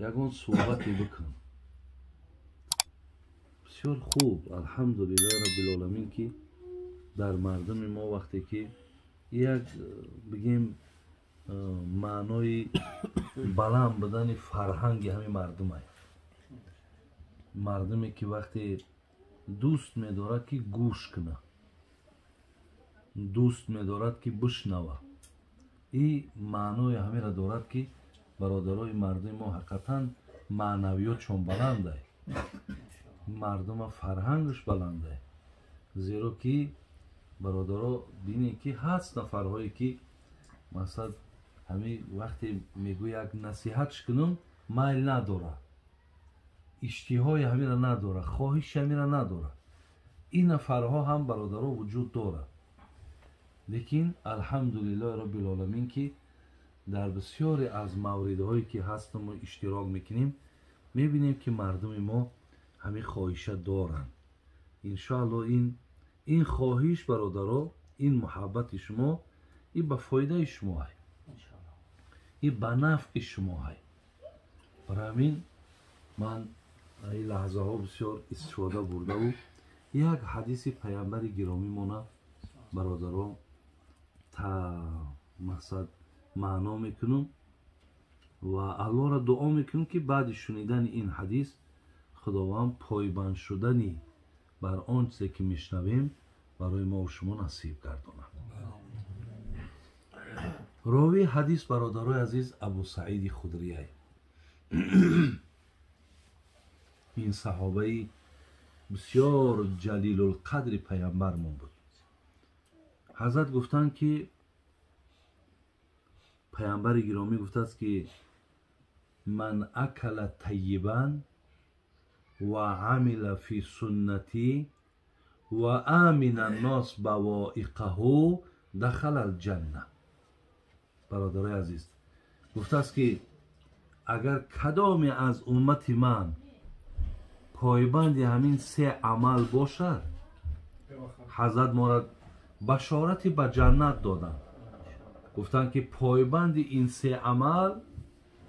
Ягон суҳбате бикунам. Бисёр хуб, алҳамдулиллаҳи раббил оламин, ки дар мардуми мо вақте ки як бигем маънои баланд будани фарҳанги ҳамин мардумай, мардуме ки вақте дӯст медорад ки гӯш кунад, дӯст медорад ки бишнава, и маънои ҳамеро дорад ки бародарои мардуми мо ҳақиқатан маънавиётшон баландай, мардума фарҳангаш баландай. Зеро ки бародаро бинед ки ҳаст нафарҳое ки масалан ҳамин вақте мегӯй як насиҳатш кунам, майл надорад, иштиҳои ҳамира надорад, хоҳиши ҳамира надорад. Ин нафарҳо ҳам бародаро вуҷуд дорад. Лекин алҳамдулиллоҳи роббил оламин ки дар бисёре аз мавридҳое ки ҳастам мо иштирок мекунем, мебинем ки мардуми мо ҳамин хоҳиша доранд. Иншоалло ин хоҳиш бародаро, ин муҳаббати шумо и ба фоидаи шумо ҳай, и ба нафъи шумо ҳай. Барои ҳамин ман ин лаҳзаҳо бисёр истифода бурдаву як ҳадиси паямбари гиромимона бародаро та мақсад маъно мекунам ва Аллоҳро дуо мекунам ки баъди шунидани ин ҳадис Худованд пойбанд шудани бар он чизе ки мешнавем барои мо шумо насиб гардонад. Ровии ҳадис бародарои азиз Абу Саиди Худрияй, ин саҳобаи бисёр ҷалилулқадри паямбармон буд. Ҳазрат гуфтанд ки паямбари гиромӣ гуфтааст ки ман акала тайибан ва амила фи суннатӣ ва амина ннос бавоиқаҳу дахала алҷанна. Бародарои азиз, гуфтааст ки агар кадоме аз уммати ман пойбанди ҳамин се амал бошад, ҳазрат моро башорати ба ҷаннат доданд. Гуфтанд ки пойбанди ин се амал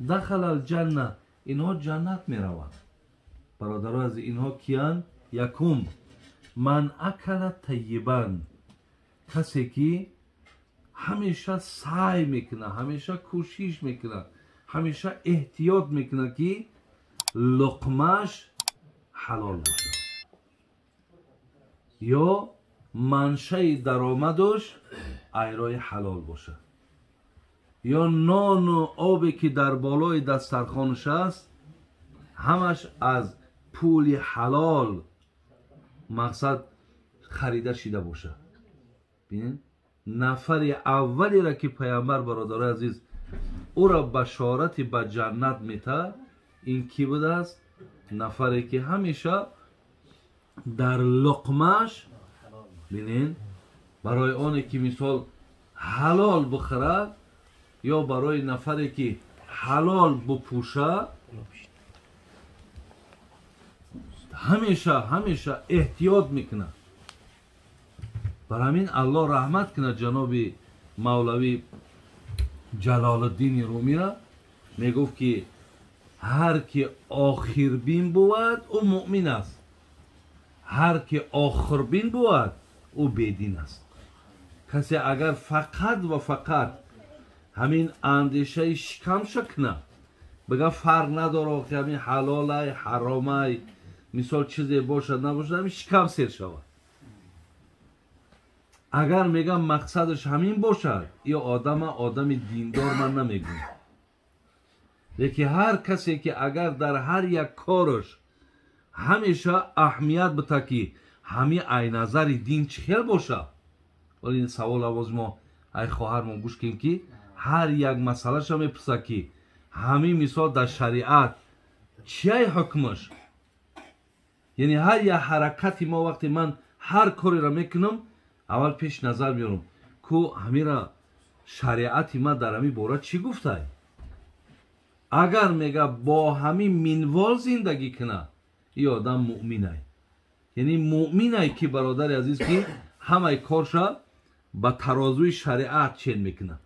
дахала алҷанна, инҳо ҷаннат мераванд. Бародаро аз инҳо киянд? Якум, ман акала тайибан, касе ки ҳамеша саъй мекунад, ҳамеша кӯшиш мекунад, ҳамеша эҳтиёт мекунад ки луқмаш ҳалол бошад ё маншаи даромадаш айрои ҳалол бошад, ё нону обе ки дар болои дастархонаш аст ҳамаш аз пули ҳалол мақсад харида шида бошад. Бинед, нафари аввалеро ки паямбар бародарои азиз ӯро башорати ба ҷаннат метаҳад, ин кӣ будааст? Нафаре ки ҳамеша дар луқмаш, бинед, барои оне ки мисол ҳалол бихӯрад ё барои нафаре ки ҳалол бупӯша, ҳамеша эҳтиёт мекунад. Бар ҳамин Аллоҳ раҳмат кунад ҷаноби мавлавӣ Ҷалолиддини Румира, мегуфт ки ҳар ки охирбин бувад ӯ муъмин аст, ҳар ки охирбин бувад ӯ бедин аст. Касе агар фақат ва фақат ҳамин андешаи шикамша кунад, бигӯ фарқ надорад ки ҳамин ҳалолай ҳаромай, мисол чизе бошад набошад, ҳамин шикам сер шавад. Агар мегам мақсадаш ҳамин бошад, ё одама одами диндор ман намегӯям. Лекин ҳар касе ки агар дар ҳар як кораш ҳамеша аҳамият бита ки ҳамин ай назари дин чӣ хел бошад, вале ин савол авоз мо ай хоҳармон гӯш кунем ки ҳар як масъалаша мепурсад ки ҳамин мисол дар шариат чиай ҳукмаш, яъне ҳар як ҳаракати мо вақте ман ҳар кореро мекунам аввал пеш назар меорам ку ҳамира шариати ман дар ҳамин бора чӣ гуфтай. Агар мега бо ҳамин минвол зиндагӣ кунад, ин одам муъминай. Яъне муъминай ки бародари азиз ки ҳамаи корша ба тарозуи шариат чен мекунад.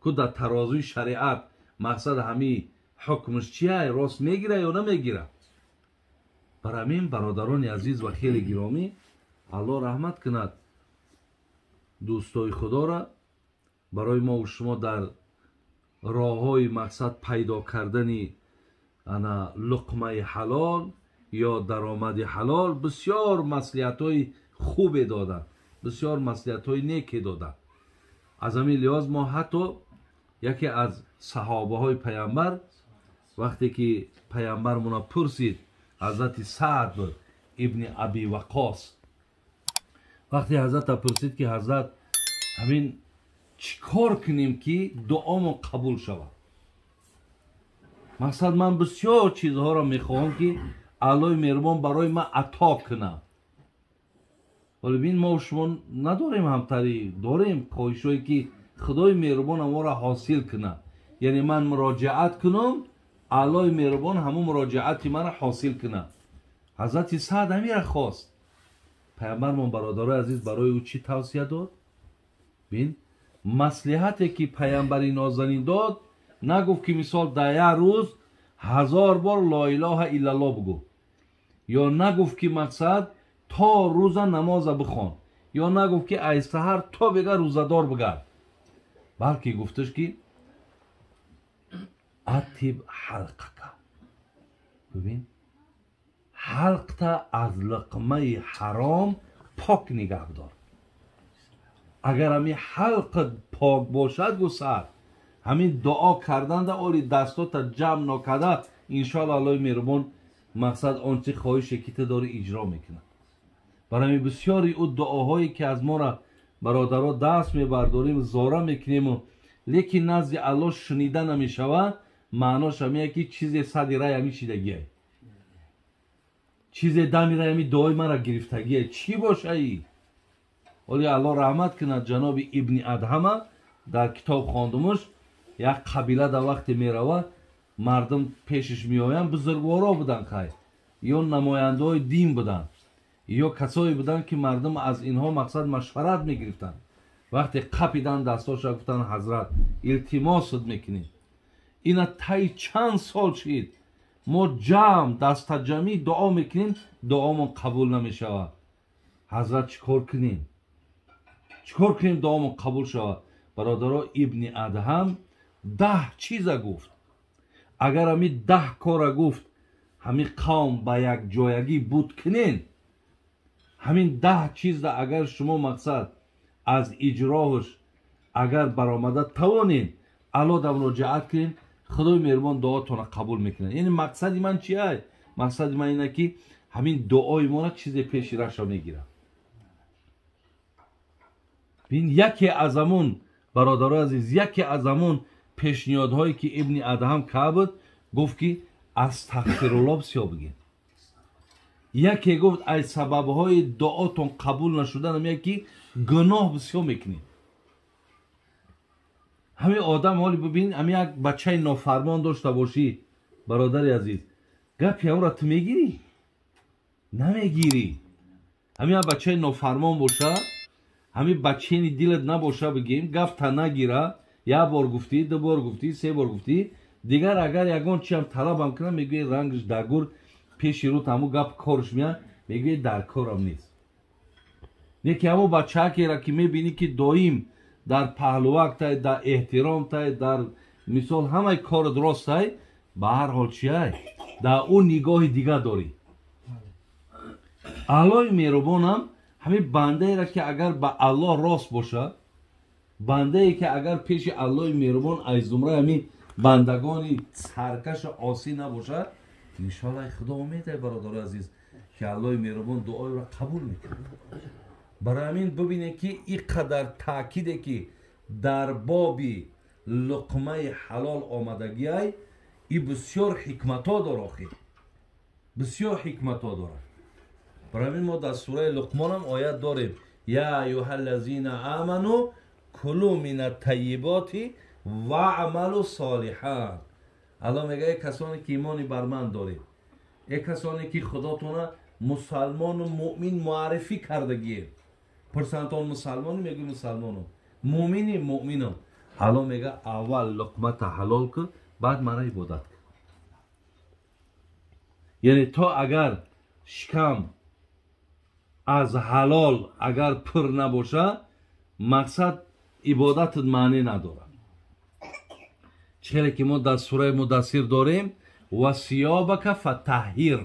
Ку дар тарозуи шариат мақсад ҳамин Ҳукмаш чия? Рост мегира ё намегира? Бар ҳамин, бародарони азиз ва хеле гиромӣ, Аллоҳ раҳмат кунад дӯстои худора, барои мо шумо дар роҳҳои мақсад пайдо кардани ана луқмаи ҳалол ё даромади ҳалол бисёр маслиҳатҳои хубе доданд, бисёр маслиҳатҳои неке доданд. Аз ҳамин лиҳоз мо ҳатто яке аз саҳобаҳои паямбар, вақте ки паямбармона пурсид, ҳазрати Саъд ибни Аби Ваққос, вақте ҳазрата пурсид, ки ҳазрат, ҳамин чӣ кор кунем, ки дуомон қабул шавад? Мақсад, ман бисёр чизҳоро мехоҳам, ки Аллоҳи меҳрубон барои ман ато кунад. Вале бин, мо шумо надорем, ҳамтарӣ дорем хоҳишҳое, ки худои меҳрубон аморо ҳосил кунад. Яъне ман муроҷиат кунам, Аллоҳи меҳрубон ҳамун муроҷиати маро ҳосил кунад. Ҳазрати Саъд ҳамира хост. Паямбармон, бародарои азиз, барои ӯ чӣ тавсия дод? Бин, маслиҳате ки паямбари нозанин дод, нагуфт, ки мисол дар як рӯз 1000 бор лоилоҳа иллалло бугӯ, ё нагуфт, ки мақсад то рӯза намоза бихон, ё нагуфт, ки ай саҳар то бега рӯзадор бигард, балки гуфташ, ки أطب حلقك. Бибин, ҳалқта аз луқмаи ҳаром пок нигаҳ дор. Агар ҳамин ҳалқат пок бошад, гусар, ҳамин дуо карданда оли дастота ҷамъ нокарда, иншоалло Аллоҳи меҳрубон мақсад он чи хоҳише, ки ту дорӣ, иҷро мекунад. Барои ҳамин бисёри ӯ дуоҳое, ки аз мора, бародаро, даст мебардорим, зора мекунему, лекин назди Аллоҳ шунида намешавад, маънош ҳамия, ки чизе сади рай ҳами чидагиай, чизе дами рай ҳами дуои мара гирифтагиай. Чӣ бошаи? Оли Аллоҳ раҳмат кунад ҷаноби Ибни Адҳама, дар китоб хондумуш, як қабила дар вақте мерава, мардум пешиш меоянд, бузургворо буданд, хай, ё намояндаҳои дин буданд, ё касое буданд, ки мардум аз инҳо мақсад машварат мегирифтанд. Вақте қапидан дастоша, гуфтанд: «Ҳазрат, илтимосат мекунем, ина таи чанд сол шид, мо ҷамъ дастаҷамъӣ дуо мекунем, дуомон қабул намешавад. Ҳазрат, чӣ кор кунем, чӣ кор кунем, дуомон қабул шавад?» Бародаро, Ибни Адҳам 10 чиза гуфт. Агар ҳами 10 кора гуфт, ҳамин қавм ба якҷоягӣ буд кунен, ҳамин 10 чиза агар шумо мақсад аз иҷроҳш агар баромада тавонед, Алло да муроҷиат кунед, худои меҳрубон дуотонро қабул мекунад. Яъне мақсади ман чия? Мақсади ман ина, ки ҳамин дуои моро чизе пеши раша мегирад. Бин, яке аз амун, бародарои азиз, яке аз амун пешниҳодҳое, ки Ибни Адҳам кард, гуфт, ки астағфирулло бисёр бигед. Яке гуфт, аз сабабҳои дуотон қабул нашуданам яке, ки гуноҳ бисёр мекунед. Ҳамин одам ҳоли бибин, ҳамин як бачаи нофармон дошта бошӣ, бародари азиз, гапи ҳамро ту мегирӣ, намегирӣ? Ҳамин як бачаи нофармон боша, ҳамин бачаини дилат набоша, бигем, гапта нагира, як бор гуфтӣ, ду бор гуфтӣ, се бор гуфтӣ, дигар агар ягон чиам талабам кунам, мегӯи рангш дагур, пеши рут ҳамун гап корш меяд, мегӯи дар корам нест. Не ки ҳамун бачаакера, ки мебинӣ, ки доим дар паҳлувактай, дар эҳтиромтай, дар мисол ҳамаи корат ростай, ба ҳар ҳол чиай, дар ӯ нигоҳи дигар дорӣ. Аллоҳи меҳрубонам ҳамин бандаеро, ки агар ба Аллоҳ рост бошад, бандае, ки агар пеши Аллоҳи меҳрубон аз зумраи ҳамин бандагони саркашу осӣ набошад, иншоалло худо умедай, бародари азиз, ки Аллоҳи меҳрубон дуоеро қабул мекунад. Барои ҳамин бибинед, ки ин қадар таъкиде, ки дар боби луқмаи ҳалол омадагиай, и бисёр ҳикматҳо дор, охир бисёр ҳикматҳо дорад. Барои ҳамин мо дар сураи Луқмонам оят дорем: يا أيها الذين آمنوا كلوا من الطيبات واعملوا صالحا. Алло мега: «Э касоне, ки имони бар ман доред, э касоне, ки худотона мусалмону муъмин муаррифӣ кардагиед». Пурсандтон: «Мусалмонӣ?» Мегӯ: «Мусалмонам». «Муъминӣ?» «Муъминам». Алло мега: «Аввал луқмата ҳалол кун, баъд мара ибодат кун». Яъне то агар шикам аз ҳалол агар пур набоша, мақсад ибодатат маъне надорад. Чӣ ки мо дар сураи Мудассир дорем, ва сиёбака фатаҳҳир.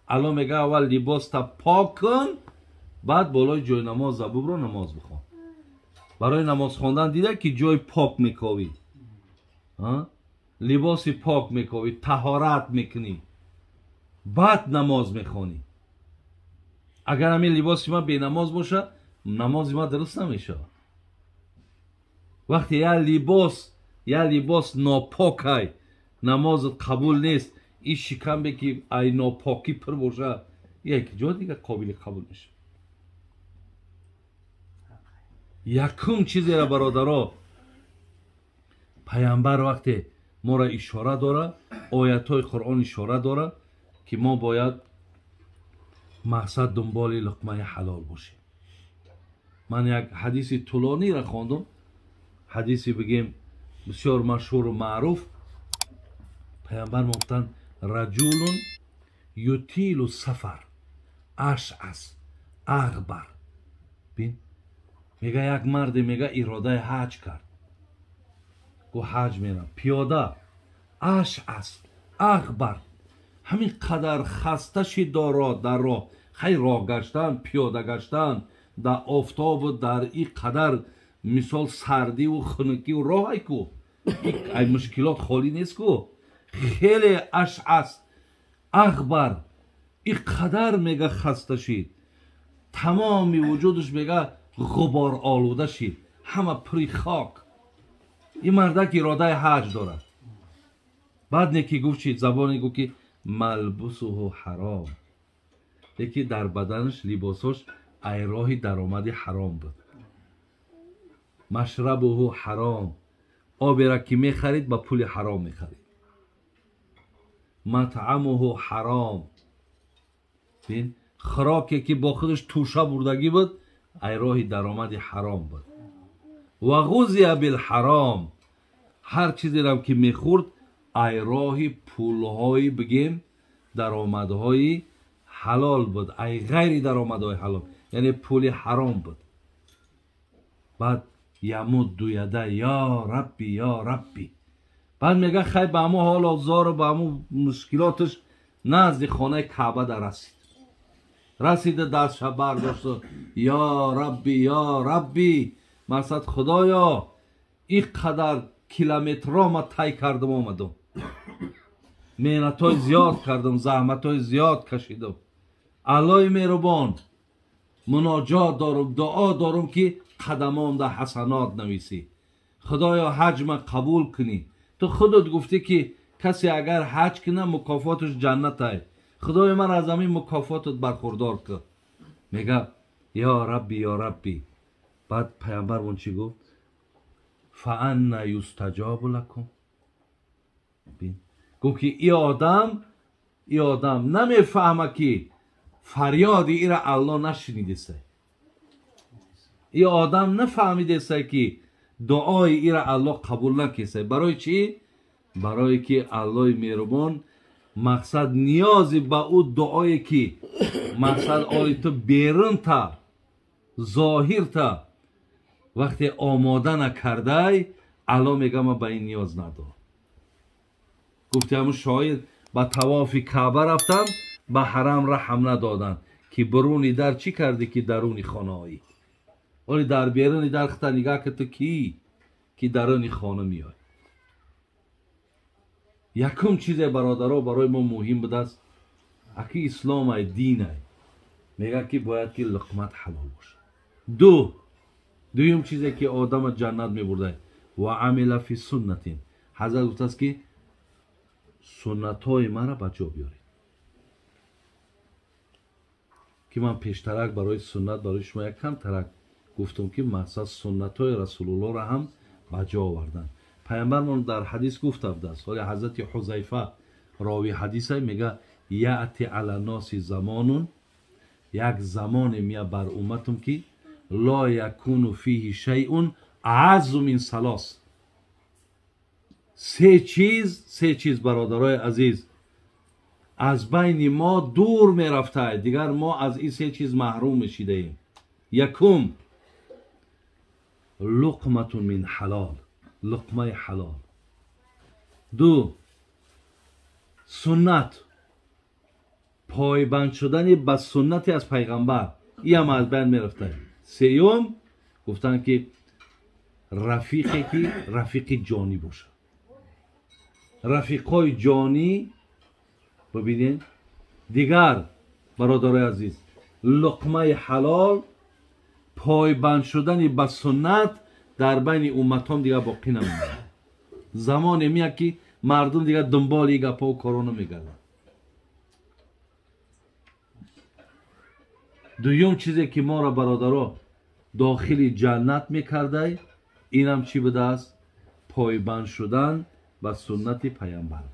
Алло мега аввал либоста пок кун, баъд болои ҷойнамоз забубро намоз бихон. Барои намоз хондан дида ки ҷой пок мековӣ, либоси пок мековӣ, таҳорат мекунӣ, баъд намоз мехонӣ. Агар ҳамин либоси ман бенамоз боша, намози ман дуруст намешавад. Вақте як либос нопокай, намозат қабул нест, ин шикамбе ки ай нопокӣ пур боша, як ҷо дига қобили қабул мешавад. Якум чизеро, бародаро, паямбар вақте моро ишора дора, оятҳои Қуръон ишора дора, ки мо бояд мақсад дунболи луқмаи ҳалол бошем. Ман як ҳадиси тӯлониро хондум, ҳадиси бигем бисёр машҳуру маъруф. Паямбар гуфтанд: раҷулун ютилу сафар ашъас ағбар. Бин, мега як марде мега иродаи ҳаҷ кард, гу ҳаҷ мерам пиёда, ашъас ағбар, ҳамин қадар хаста шид дар роҳ, хай роҳ гаштан, пиёда гаштан дар офтобу дар и қадар мисол сардиву хунукиву роҳай ку, ай мушкилот холӣ нест ку, хеле ашъас ағбар, и қадар мега хаста шид, тамоми вуҷудаш мега ғубор олуда шид, ҳама пури хок. Ин мардак иродаи ҳаҷ дорад. Баъд неки гуфт чи забоне гуфт ки малбусуҳу ҳаром, леки дар баданаш либосош ай роҳи даромади ҳаром буд. Машрабуҳу ҳаром, обера ки мехарид ба пули ҳаром мехарид. Матъамуҳу ҳаром, хӯроке ки бо худаш тӯша бурдагӣ буд, ай роҳи даромади ҳаром буд. Ва ғузия билҳаром, ҳар чизерам ки мехӯрд ай роҳи пулҳои бигем даромадҳои ҳалол буд, ай ғайри даромадҳои ҳалол, яъне пули ҳаром буд. Баъд ямудду яда, ё рабби, ё рабби. Баъд мега хай ба ҳамун ҳолу зору ба ҳамун мушкилоташ назди хонаи Каъба дар расид. Расида дастша бардошт, ё рабби, ё рабби, мақсад худоё, ин қадар километрҳо ма тай кардам омадам, меҳнатҳои зиёд кардам, заҳматҳои зиёд кашидам, Аллоҳи меҳрубон, муноҷот дорум, дуо дорум ки қадамом дар ҳасанот нависӣ. Худоё ҳаҷма қабул кунӣ. Ту худат гуфтӣ ки касе агар ҳаҷ кунад мукофоташ ҷаннатай. Худоё ман аз ҳамин мукофотат бархурдор кун. Мега ё рабби, ё рабби. Баъд паямбармон чӣ гуфт? Фаанна юстаҷобу лакум. Гуфт ки и одам намефаҳма ки фарёди ира Аллоҳ нашунидеса. И одам нафаҳмидеса ки дуои ира Аллоҳ қабул накеса. Барои чӣ? Барое ки Аллоҳи меҳрубон мақсад ниёзи ба ӯ дуое ки мақсад оли ту берунта зоҳирта вақте омода накардай, Аллоҳ мега ман ба ин ниёз надорам. Гуфти ҳамун шоир ба тавофи Каъба рафтам, ба ҳарам раҳм надоданд, ки буруни дар чӣ кардӣ ки даруни хона оӣ? Оли дар беруни дар хата нигаҳ ки ту кӣ ки даруни хона меоӣ. Якум чизе бародаро барои мо муҳим будааст, аки ислом ай дин ай, мега ки бояд ки луқмат ҳалол бошад. Дуюм чизе ки одама ҷаннат мебурдай, ва амила фи суннатин. Ҳазрат гуфтааст ки суннатҳои маро ба ҷо биёред, ки ман пештарак барои суннат барои шумо якам тарак гуфтам ки мақсад суннатҳои расулуллоҳро ҳам ба ҷо овардан. Паямбармон дар ҳадис гуфта будааст, ҳоли ҳазрати Ҳузайфа рови ҳадиса мега яъти ала носи замонун, як замоне мия бар умматум ки ло якуну фиҳи шайъун аъаззу мин салос. Се чиз бародарои азиз, аз байни мо дур мерафтай. Дигар мо аз ин се чиз маҳрум мешидаем. Якум, луқматун мин ҳалол, луқмаи ҳалол. Ду, суннат, пойбанд шудани ба суннати аз пайғамбар, иам аз байн мерафтай. Сеюм, гуфтанд ки рафиқе ки рафиқи ҷонӣ бошад. Рафиқҳои ҷонӣ бибинед. Дигар бародарои азиз, луқмаи ҳалол, пойбанд шудани ба суннат дар байни умматон дигар боқӣ намемонад. Замоне меяд ки мардум дигар дунболи ин гапҳо коро намегарданд. Дуюм чизе ки моро бародаро дохили ҷаннат мекардай, инам чӣ будааст? Пойбанд шудан ба суннати пайғамбар.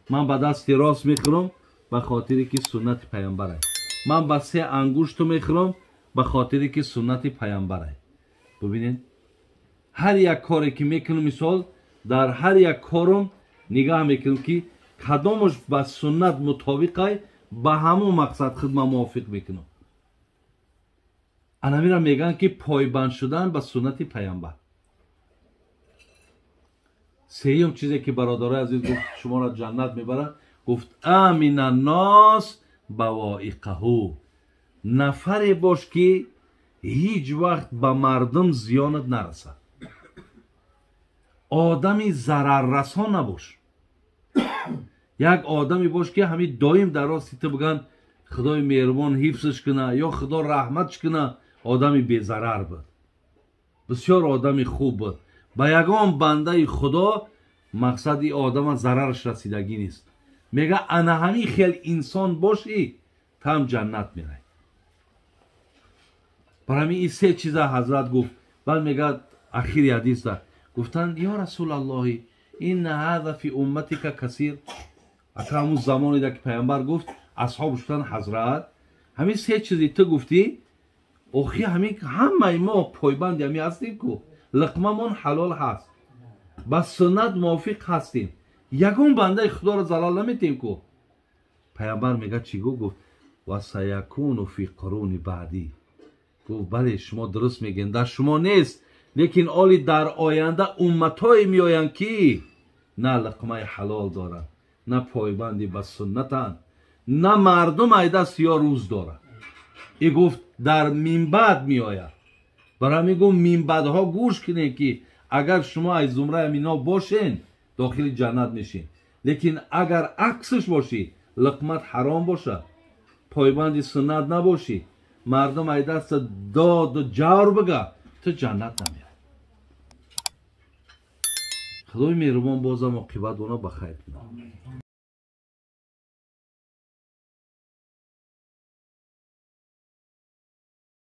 Ман ба дасти рост мехӯрам ба хотире ки суннати пайғамбарай. Ман ба се ангушту мехӯрам ба хотире ки суннати пайғамбарай. Бибинед, ҳар як коре ки мекунам, мисол дар ҳар як корум нигаҳ мекунам ки кадомаш ба суннат мутобиқай, ба ҳамон мақсад худма мувофиқ мекунам. Анамира мегӯянд ки пойбанд шудан ба суннати пайғамбар. Сеюм чизе ки бародарои азиз гуфт шуморо ҷаннат мебарад, гуфт амина нос бавоиқаҳу, нафаре бош ки ҳеҷ вақт ба мардум зиёнат нарасад, одами зараррасон набош. Як одаме бош ки ҳамин доим дар рости ту бигӯянд худои меҳрубон ҳифзш куна ё худо раҳматш куна, одами безарар буд, бисёр одами хуб буд. Ба ягон бандаи худо мақсади одама зарараш расидагӣ нест. Мега ана ҳамин хел инсон бошӣ, там ҷаннат мерай. Бар ҳамин ин се чиза ҳазрат гуфт. Баъд мегӯяд ахири ҳадиса гуфтанд ё расулаллоҳи инна ҳаза фи умматика касир. Ака ҳамун замоне ки пайғамбар гуфт, асҳоб гуфтанд ҳазрат ҳамин се чизи ту гуфтӣ, охи ҳамин ҳамаи мо пойбанди ҳамин ҳастем ку, луқмамон ҳалол ҳаст, ба суннат мувофиқ ҳастем, ягон бандаи худоро залал наметем ку. Пайғамбар мегӯяд чӣ гуфт? Гуфт ва саякуну фи қуруни баъдӣ. Гуфт бале, шумо дуруст мегӯед, дар шумо нест, лекин оли дар оянда умматҳое меоянд ки на луқмаи ҳалол доранд, на пойбанди ба суннатанд, на мардум айдаст ё рӯз дорад. И гуфт дар минбаъд меояд. Барои ҳамин гуфт минбаъдҳо гӯш кунед ки агар шумо аз зумраи ҳаминҳо бошен, дохили ҷаннат мешин, лекин агар аксаш бошӣ, луқмат ҳаром бошад, пойбанди суннат набошӣ, мардум ай даста доду ҷавр бига, ту ҷаннат намеравӣ. Худои меҳрубон бозам оқибат она ба хайр кунад.